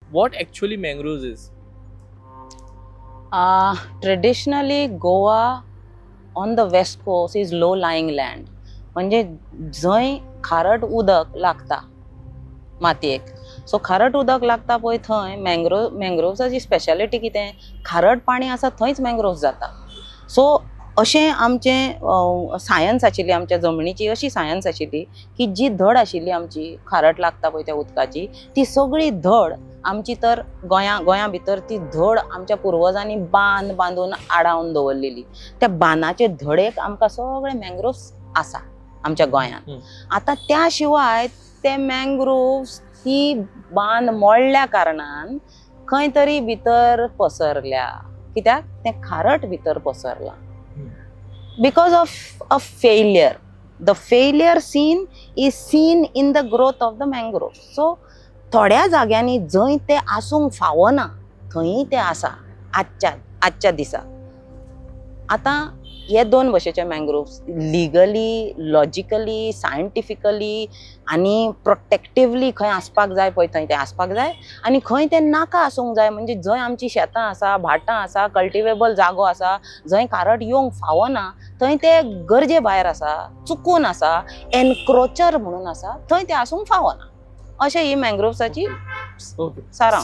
What actually mangroves is? Traditionally, Goa on the west coast is low lying land, म्हणजे जंय खारट उदक लागता मातयेक. सो खारट उदक लागता पळय थंय मँग्रोव्साची स्पेशालिटी कितें, खारट पाणी आसा थंयच मँग्रोव्स जाता. सो अशें आमचें सायन्स आशिल्ली, आमच्या जमनीची अशी सायन्स आशिल्ली की जी धड आशिल्ली आमची खारट लागता पळय त्या उदकाची, ती सगळी धड आमची तर गोंया भितर ती धड आमच्या पुर्वजांनी बांद बांदून आडावन दवरलेली. त्या बांदाचे धडेक आमकां सगळे मँग्रोव्स आसा आमच्या गोंयांत. आतां त्या शिवाय ते मँग्रोव्स ती बांद मोडल्या कारणान खंय तरी भितर पसरल्या, कित्याक तें खारट भितर पसरलां because of a failure. The failure seen is seen in the growth of the mangrove. So थोड्या जाग्यांनी जंय ते आसूंक फावना थंय ते आसा आजच्या दिसा. आतां हे दोन भशेचे मँग्रोव्स लिगली, लॉजिकली, सायंटिफिकली आनी प्रोटेक्टिवली खंय आसपाक जाय पळय थंय ते आसपाक जाय, आनी खंय ते नाका आसूंक जाय म्हणजे जंय आमची शेतां आसा, भाटां आसा, कल्टिवेबल जागो आसा, जंय खारट येवंक फावना थंय ते गरजे भायर आसा, चुकून आसा, एनक्रोचर म्हणून आसा, थंय ते आसूंक फावना. अशें ही मँग्रोव्साची सारांश.